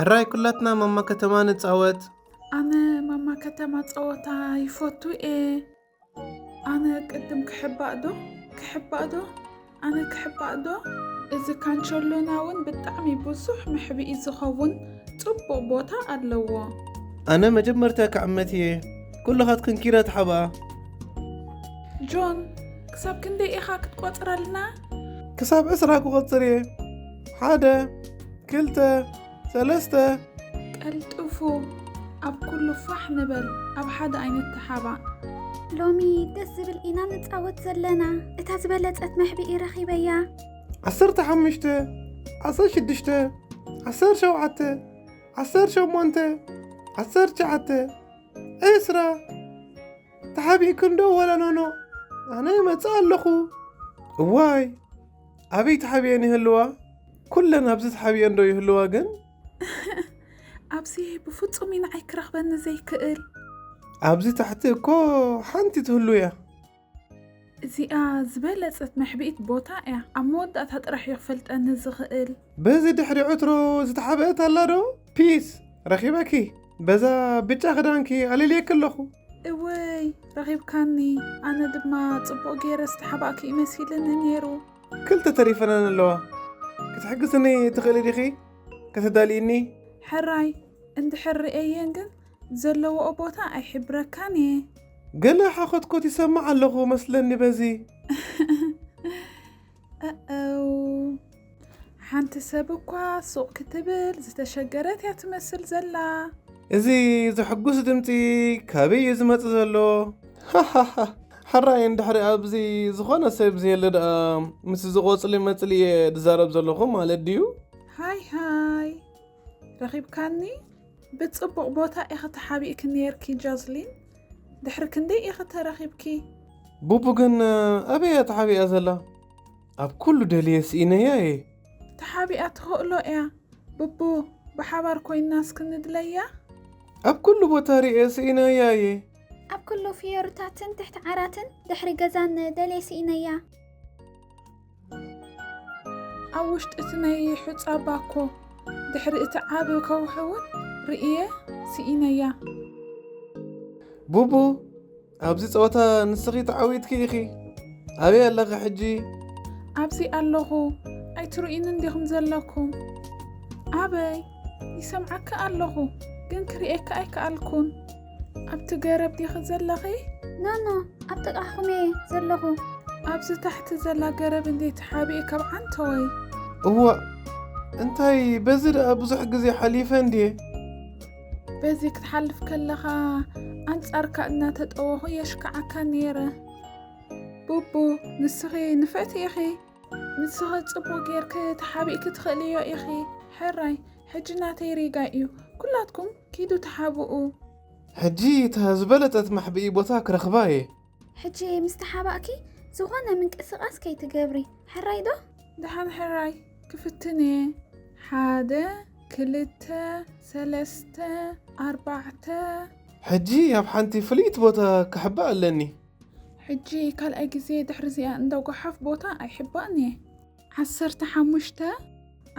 ሕራይ ኩላትና ማማ ከተማ ንጻወት። ኣነ ማማ ከተማ ጸወታ ይፈቱ እየ። ኣነ ቅድም ክሕባእ ዶ? ክሕባእ ዶ? ኣነ ክሕባእ ዶ? እዚ ካንቸሎና እውን ብጣዕሚ ብዙሕ መሕብኢ ዝኸውን ጽቡቕ ቦታ ኣለዎ። ኣነ መጀመርታ ክዕመት እየ። ኩልኻትክን ኪዳ ተሓብኣ። ጆን፣ ክሳብ ክንደይ ኢኻ ክትቆጽረልና? ክሳብ ዕስራ ክቆጽር እየ። ሓደ፣ ክልተ፣ ሰለስተ። ቀልጥፉ፣ ኣብ ኩሉ ፋሕ ንበል፣ ኣብ ሓደ ኣይንተሓባእ። ሎሚ ደስ ዝብል ኢና ንጻወት ዘለና። እታ ዝበለጸት መሕብኢ ረኺበያ። ዓሰርተ ሓሙሽተ፣ ዓሰርተ ሽዱሽተ፣ ዓሰርተ ሸውዓተ፣ ዓሰርተ ሸሞንተ፣ ዓሰርተ ትሽዓተ፣ ዕስራ። ተሓቢእክን ዶ ወላ ኖኖ? ኣነ ይመጽእ ኣለኹ። እዋይ፣ ኣበይ ተሓቢኤን ይህልዋ? ኩለን ኣብዚ ተሓቢኤን ዶ ይህልዋ ግን? ኣብዚ ብፍጹም እዩ ንዓይ ክረኽበኒ ዘይክእል። ኣብዚ ታሕቲ እኮ ሓንቲ ትህሉ እያ። እዚኣ ዝበለጸት መሕብኢት ቦታ እያ። ኣብ መወዳእታ ጥራሕ እዩ ክፈልጠኒ ዝኽእል። በዚ ድሕሪ ዕትሮ ዝተሓበአት ኣላ ዶ? ፒስ፣ ረኺበኪ። በዛ ብጫ ክዳንኪ ኣልልየኪ ኣለኹ። እወይ፣ ረኺብካኒ። ኣነ ድማ ጽቡቕ ገይረ ዝተሓባእኩ እዩ መሲልኒ ነይሩ። ክልተ ተሪፈናን ኣለዋ። ክትሕግዝኒ ትኽእሊ ዲኺ? ከተዳልይኒ? ሕራይ፣ እንድሕር ርእየየን ግን ዘለዎኦ ቦታ ኣይሕብረካን እየ። ገለ ሓኾትኮት ይሰምዕ ኣለኹ መስለኒ በዚ። እእው፣ ሓንቲ ሰብ እኳ ሱቕ ክትብል ዝተሸገረት እያ ትመስል ዘላ። እዚ ዘሐጉስ ድምጺ ካበይ እዩ ዝመጽእ ዘሎ? ሓሓሓ፣ ሕራይ እንድሕሪ ኣብዚ ዝኾነ ሰብ ዘየለ ደኣ ምስ እዚ ቆጽሊ መጽሊ እየ ዝዛረብ ዘለኹ ማለት ድዩ? ሃይ ሃይ፣ ረኺብካኒ? ብጽቡቕ ቦታ ኢኺ ተሓቢእኪ ኔርኪ ጃዝሊን። ድሕሪ ክንደይ ኢኺ ተረኺብኪ? ቡቡ ግን ኣበይ እያ ተሓቢኣ ዘላ? ኣብ ኩሉ ደልየ ስኢነያ እየ። ተሓቢኣ ትኽእሎ እያ። ቡቡ፣ ብሓባር ኮይንና እስኪ ንድለያ። ኣብ ኩሉ ቦታ ርእየ ስኢነያ እየ። ኣብ ኩሉ ፍዮርታትን ትሕቲ ዓራትን ድሕሪ ገዛን ደልየ ስኢነያ። ኣብ ውሽጢ እቲ ናይ ሑጻ ባኮ ድሕሪ እቲ ዓቢ ከውሒ እውን ርእየ ስኢነያ። ቡቡ፣ ኣብዚ ጸወታ ንስኺ ተዓዊትኪ ኢኺ። ኣበይ ኣለኺ ሕጂ? ኣብዚ ኣለኹ። ኣይትርእዩንን ዲኹም ዘለኩም? ኣበይ? ይሰምዓኪ ኣለኹ፣ ግን ክርእየኪ ኣይከኣልኩን። ኣብቲ ገረብ ዲኺ ዘለኺ? ኖኖ፣ ኣብ ጥቓኹም እየ ዘለኹ። ኣብዚ ታሕቲ ዘላ ገረብ እንድየ ተሓቢኤ ካብ ዓንተወይ። እዋእ፣ እንታይ በዚ ደኣ ብዙሕ ግዜ ሓሊፈ እንድየ። በዚ ክትሓልፍ ከለኻ ኣንጻርካ እናተጠወኹ የሽክዓካ ነይረ። ቡቡ፣ ንስኺ ንፍዕቲ ኢኺ። ንስኺ ጽቡቕ ጌርኪ ተሓቢእኪ ትኽእልዮ ኢኺ። ሕራይ፣ ሕጂ ናተይ ሪጋ እዩ። ኩላትኩም ኪዱ ተሓብኡ። ሕጂ እታ ዝበለጸት መሕብኢ ቦታ ክረኽባ እየ። ሕጂ ምስ ተሓባእኪ ዝኾነ ምንቅስቓስ ከይትገብሪ። ሕራይ ዶ? ደሓን ሕራይ፣ ክፍትን እየ። ሓደ፣ ክልተ፣ ሰለስተ፣ ኣርባዕተ። ሕጂ ኣብ ሓንቲ ፍልይቲ ቦታ ክሕባእ ኣለኒ። ሕጂ ካልኣይ ግዜ ድሕሪ እዚኣ እንዳ ጓሓፍ ቦታ ኣይሕባእን እየ። ዓሰርተ ሓሙሽተ፣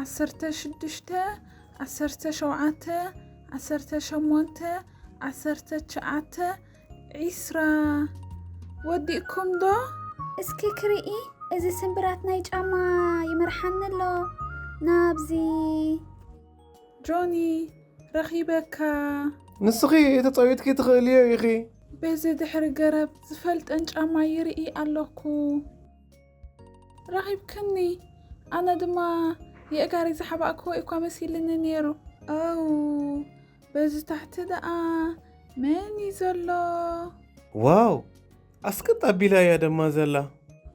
ዓሰርተ ሽዱሽተ፣ ዓሰርተ ሸውዓተ፣ ዓሰርተ ሸሞንተ፣ ዓሰርተ ትሽዓተ፣ ዒስራ። ወዲእኩም ዶ? እስኪ ክርኢ፣ እዚ ስምብራት ናይ ጫማ ይመርሓኒ ኣሎ ናብዚ። ጆኒ፣ ረኺበካ። ንስኺ ተጻዊትኪ ትኽእልዮ ኢኺ። በዚ ድሕሪ ገረብ ዝፈልጠን ጫማ ይርኢ ኣለኹ። ረኺብክኒ። ኣነ ድማ የእጋረይ ዝሓባእክዎ እኳ መሲልኒ ነይሩ። ኣው፣ በዚ ታሕቲ ደኣ መን እዩ ዘሎ? ዋው፣ ኣስቅጥ ኣቢላ እያ ደማ ዘላ።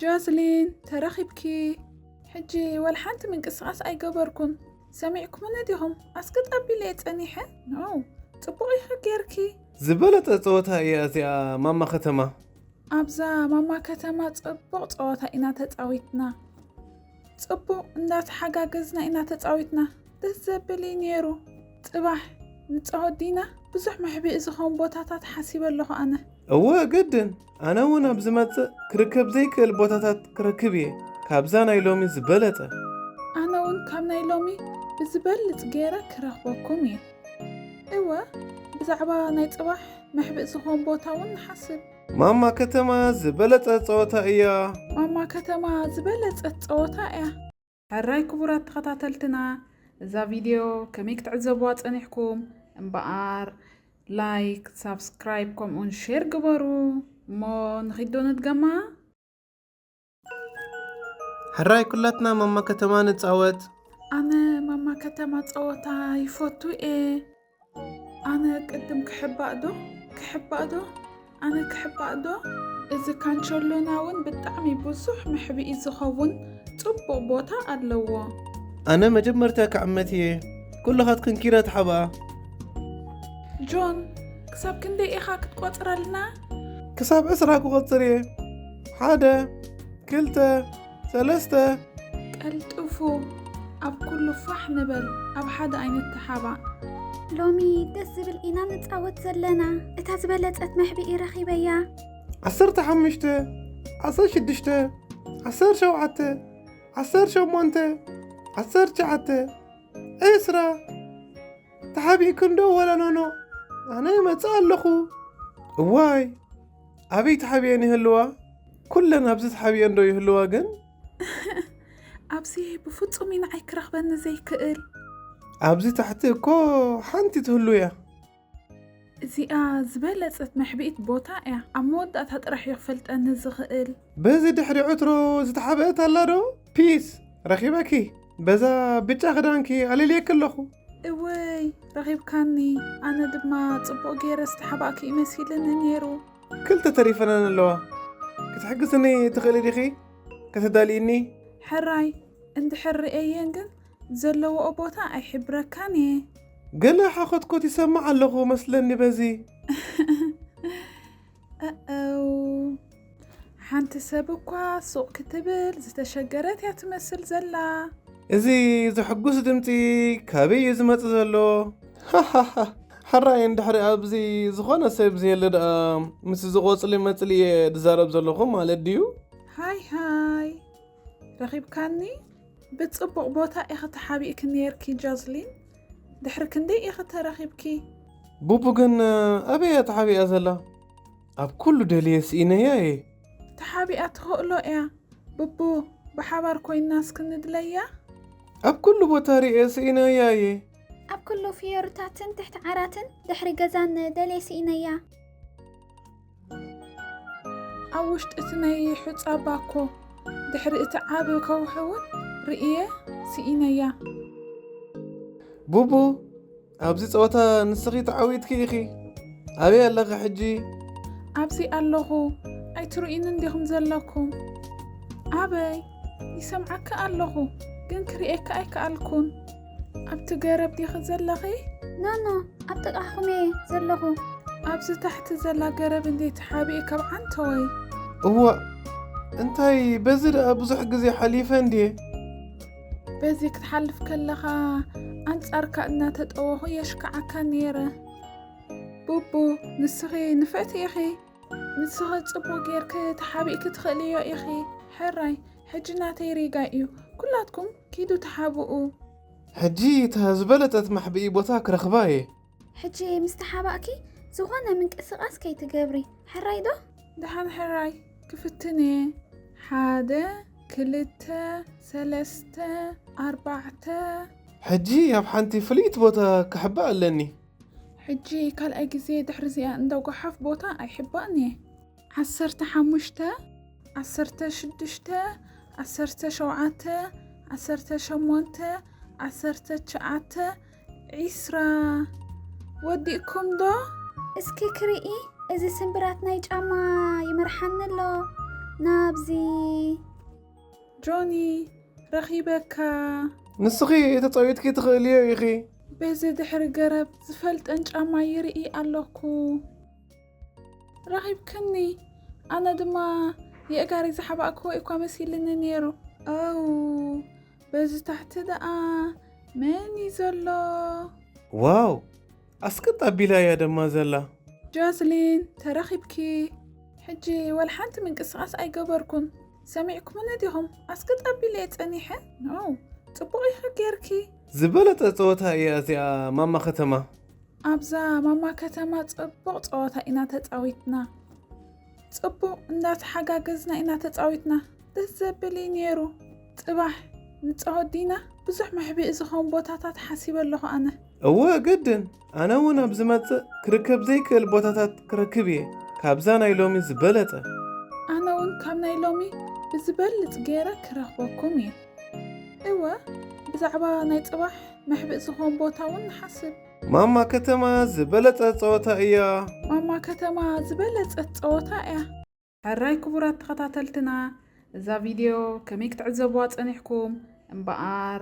ጃዝሊን፣ ተረኺብኪ። ሕጂ ወላ ሓንቲ ምንቅስቓስ ኣይገበርኩን። ሰሚዕኩምኒ ዲኹም? ኣስቅጥ ኣቢለ እየ ጸኒሐ። ኖ፣ ጽቡቕ ኢኺ ጌርኪ። ዝበለጸ ጸወታ እያ እዚኣ ማማ ከተማ። ኣብዛ ማማ ከተማ ጽቡቕ ጸወታ ኢና ተጻዊትና። ጽቡቕ እንዳተሓጋገዝና ኢና ተጻዊትና። ደስ ዘብል እዩ ነይሩ። ጽባሕ ንጻወት ዲና? ብዙሕ መሕብኢ ዝኾን ቦታታት ሓሲበ ኣለኹ ኣነ። እወ ግድን። ኣነ እውን ኣብ ዝመጽእ ክርከብ ዘይክእል ቦታታት ክረክብ እየ። ካብዛ ናይ ሎሚ ዝበለጸ። ኣነ እውን ካብ ናይ ሎሚ ብዝበልጽ ገይረ ክረኽበኩም እየ። እወ፣ ብዛዕባ ናይ ጽባሕ መሕብእ ዝኾን ቦታ እውን ንሓስብ። ማማ ከተማ ዝበለጸት ጸወታ እያ። ማማ ከተማ ዝበለጸት ጸወታ እያ። ሕራይ ክቡራት ተኸታተልትና፣ እዛ ቪድዮ ከመይ ክትዕዘብዋ ጸኒሕኩም? እምበኣር ላይክ፣ ሳብስክራይብ ከምኡውን ሼር ግበሩ። እሞ ንኺዶ ንድገማ። ሕራይ ኩላትና ማማ ከተማ ንጻወት። ኣነ ማማ ከተማ ጸወታ ይፈቱ እየ። ኣነ ቅድም ክሕባእ ዶ? ክሕባእ ዶ? ኣነ ክሕባእ ዶ? እዚ ካንቸሎና እውን ብጣዕሚ ብዙሕ መሕብኢ ዝኸውን ጽቡቕ ቦታ ኣለዎ። ኣነ መጀመርታ ክዕመት እየ። ኩልኻትክን ኪራ ተሓብኣ። ጆን፣ ክሳብ ክንደይ ኢኻ ክትቆጽረልና? ክሳብ ዕስራ ክቆጽር እየ። ሓደ፣ ክልተ፣ ሰለስተ። ቀልጥፉ፣ ኣብ ኩሉ ፋሕ ንበል፣ ኣብ ሓደ ኣይንተሓባእ። ሎሚ ደስ ዝብል ኢና ንጻወት ዘለና። እታ ዝበለጸት መሕብኢ ረኺበያ። ዓሰርተ ሓሙሽተ፣ ዓሰርተ ሽዱሽተ፣ ዓሰርተ ሸውዓተ፣ ዓሰርተ ሸሞንተ፣ ዓሰርተ ትሽዓተ፣ ዕስራ። ተሓቢእክን ዶ ወላ ኖኖ? ኣነ ይመጽእ ኣለኹ። እዋይ፣ ኣበይ ተሓቢኤን ይህልዋ? ኩለን ኣብዚ ተሓቢኤን ዶ ይህልዋ ግን? ኣብዚ ብፍጹም ኢና ኣይክረኽበኒ ዘይክእል። ኣብዚ ታሕቲ እኮ ሓንቲ ትህሉ እያ። እዚኣ ዝበለጸት መሕብኢት ቦታ እያ። ኣብ መወዳእታ ጥራሕ እዩ ክፈልጠኒ ዝኽእል። በዚ ድሕሪ ዕትሮ ዝተሓበአት ኣላ ዶ? ፒስ፣ ረኺበኪ። በዛ ብጫ ክዳንኪ ኣልልየኪ ኣለኹ። እወይ፣ ረኺብካኒ። ኣነ ድማ ጽቡቕ ገይረ ዝተሓባእኩ እዩ መሲልኒ ነይሩ። ክልተ ተሪፈናን ኣለዋ። ክትሕግዝኒ ትኽእሊ ዲኺ? ከተዳልይኒ? ሕራይ፣ እንድሕር ርእየየን ግን ዘለዎኦ ቦታ ኣይሕብረካን እየ። ገለ ሓኾትኮት ይሰማዕ ኣለኹ መስለኒ በዚ። እው፣ ሓንቲ ሰብ እኳ ሱቕ ክትብል ዝተሸገረት እያ ትመስል ዘላ። እዚ ዘሕጉስ ድምፂ ካበይ እዩ ዝመፅእ ዘሎ? ሓራይ እንድሕሪ ኣብዚ ዝኾነ ሰብ ዘየለ ደኣ ምስ ዝቆፅሊ መፅሊ እየ ዝዛረብ ዘለኹ ማለት ድዩ? ሃይ ሃይ፣ ረኺብካኒ? ብጽቡቕ ቦታ ኢኺ ተሓቢእኪ ነይርኪ ጃዝሊን። ድሕሪ ክንደይ ኢኺ ተረኺብኪ? ቡቡ ግን ኣበይ እያ ተሓቢኣ ዘላ? ኣብ ኩሉ ደልየ ስኢነያ እየ። ተሓቢኣ ትኽእሎ እያ። ቡቡ፣ ብሓባር ኮይንና እስኪ ንድለያ። ኣብ ኩሉ ቦታ ርእየ ስኢነያ እየ። ኣብ ኩሉ ፍዮርታትን ትሕቲ ዓራትን ድሕሪ ገዛን ደልየ ስኢነያ። ኣብ ውሽጢ እቲ ናይ ሑጻ ባኮ ድሕሪ እቲ ዓቢ ከውሒ እውን ርእየ ስኢነያ። ቡቡ፣ ኣብዚ ጸወታ ንስኺ ተዓዊትኪ ኢኺ። ኣበይ ኣለኺ ሕጂ? ኣብዚ ኣለኹ። ኣይትርእዩንን ዲኹም ዘለኩም? ኣበይ? ይሰምዓኪ ኣለኹ፣ ግን ክርእየኪ ኣይከኣልኩን። ኣብቲ ገረብ ዲኺ ዘለኺ? ኖኖ፣ ኣብ ጥቓኹም እየ ዘለኹ። ኣብዚ ታሕቲ ዘላ ገረብ እንዴ ተሓቢእ ካብ ዓንተወይ። እዋእ፣ እንታይ በዚ ደኣ ብዙሕ ግዜ ሓሊፈ እንድየ። በዚ ክትሓልፍ ከለኻ ኣንጻርካ እናተጠወኹ የሽክዓካ ነይረ። ቡቡ፣ ንስኺ ንፍዕቲ ኢኺ። ንስኺ ጽቡቕ ጌርኪ ተሓቢእኪ ትኽእልዮ ኢኺ። ሕራይ፣ ሕጂ ናተይ ሪጋ እዩ። ኩላትኩም ኪዱ ተሓብኡ። ሕጂ እታ ዝበለጸት መሕብኢ ቦታ ክረኽባ እየ። ሕጂ ምስ ተሓባእኪ ዝኾነ ምንቅስቓስ ከይትገብሪ። ሕራይ ዶ? ደሓን ሕራይ፣ ክፍትን እየ። ሓደ፣ ክልተ፣ ሰለስተ፣ ኣርባዕተ። ሕጂ ኣብ ሓንቲ ፍልይቲ ቦታ ክሕባእ ኣለኒ። ሕጂ ካልኣይ ግዜ ድሕሪ እዚኣ እንዳ ጓሓፍ ቦታ ኣይሕባእን እየ። ዓሰርተ ሓሙሽተ፣ ዓሰርተ ሽዱሽተ፣ ዓሰርተ ሸውዓተ፣ ዓሰርተ ሸሞንተ፣ ዓሰርተ ትሽዓተ፣ ዒስራ። ወዲእኩም ዶ? እስኪ ክርኢ፣ እዚ ስምብራት ናይ ጫማ ይመርሓኒ ኣሎ ናብዚ። ጆኒ፣ ረኺበካ። ንስኺ ተጻዊትኪ ትኽእልዮ ኢኺ። በዚ ድሕሪ ገረብ ዝፈልጠን ጫማ ይርኢ ኣለኩ። ረኺብክኒ። ኣነ ድማ የእጋሪ ዝሓባእክዎ እኳ መሲልኒ ነይሩ። ኣው፣ በዚ ታሕቲ ደኣ መን እዩ ዘሎ? ዋው፣ ኣስቅጥ ኣቢላ እያ ደማ ዘላ። ጃስሊን፣ ተረኺብኪ። ሕጂ ወላ ሓንቲ ምንቅስቓስ ኣይገበርኩን። ሰሚዕኩምኒ ዲኹም? ኣስቅጥ ኣቢለ እየ ጸኒሐ። ኖ፣ ጽቡቕ ኢኺ ጌርኪ። ዝበለጸ ጸወታ እያ እዚኣ ማማ ከተማ። ኣብዛ ማማ ከተማ ጽቡቕ ጸወታ ኢና ተጻዊትና። ጽቡቕ እንዳተሓጋገዝና ኢና ተጻዊትና። ደስ ዘብል እዩ ነይሩ። ጽባሕ ንጻወት ዲና? ብዙሕ መሕብኢ ዝኾን ቦታታት ሓሲበ ኣለኹ ኣነ። እወ ግድን። ኣነ እውን ኣብ ዝመጽእ ክርከብ ዘይክእል ቦታታት ክረክብ እየ። ካብዛ ናይ ሎሚ ዝበለጸ። ኣነ እውን ካብ ናይ ሎሚ ብዝበልጽ ገይረ ክረኽበኩም እየ። እወ ብዛዕባ ናይ ጽባሕ መሕብእ ዝኾን ቦታ እውን ንሓስብ። ማማ ከተማ ዝበለጸ ጸወታ እያ። ማማ ከተማ ዝበለጸት ጸወታ እያ። ሕራይ ክቡራት ተኸታተልትና እዛ ቪድዮ ከመይ ክትዕዘብዋ ጸኒሕኩም? እምበኣር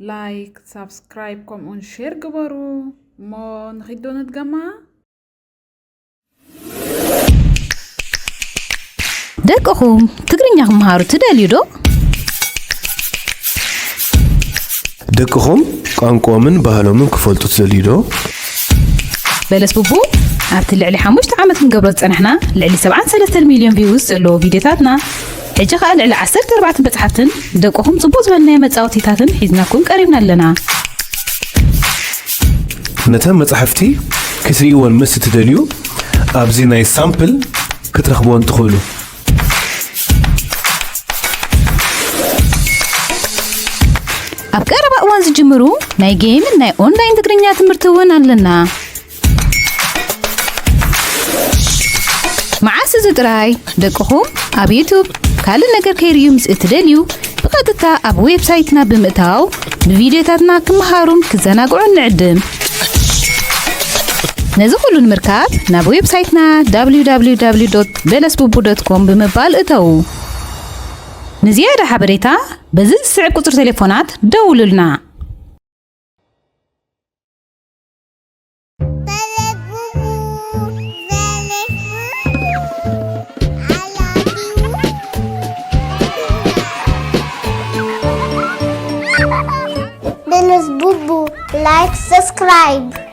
ላይክ፣ ሳብስክራይብ ከምኡውን ሼር ግበሩ። እሞ ንኺዶ ንድገማ። ደቅኹም ትግርኛ ክመሃሩ ትደልዩ ዶ? ደቅኹም ቋንቋኦምን ባህሎምን ክፈልጡ ትደልዩ ዶ? በለስ ቡቡ ኣብቲ ልዕሊ ሓሙሽተ ዓመት ክንገብሮ ዝጸናሕና ልዕሊ ሰብዓን ሰለስተን ሚልዮን ቪውስ ዘለዎ ቪድዮታትና ሕጂ ኸኣ ልዕሊ ዓሰርተ ኣርባዕተ መጽሓፍትን ደቅኹም ጽቡቕ ዝበልናዮ መጻወቲታትን ሒዝናኩም ቀሪብና ኣለና። ነተን መጻሕፍቲ ክትርእይወን ምስ እትደልዩ ኣብዚ ናይ ሳምፕል ክትረኽብወን ትኽእሉ። ኣብ ቀረባ እዋን ዝጅምሩ ናይ ጌምን ናይ ኦንላይን ትግርኛ ትምህርቲ እውን ኣለና። መዓስ እዚ ጥራይ ደቅኹም ኣብ ዩቱብ ካልእ ነገር ከይርእዩ ምስ እትደልዩ ብቐጥታ ኣብ ዌብሳይትና ብምእታው ብቪድዮታትና ክመሃሩን ክዘናግዑን ንዕድም። ነዚ ኩሉ ንምርካብ ናብ ዌብሳይትና www በለስቡቡ com ብምባል እተዉ። ንዝያዳ ሓበሬታ በዚ ዝስዕብ ቁጽሪ ቴሌፎናት ደውሉልና። Benes Bubu, like, subscribe.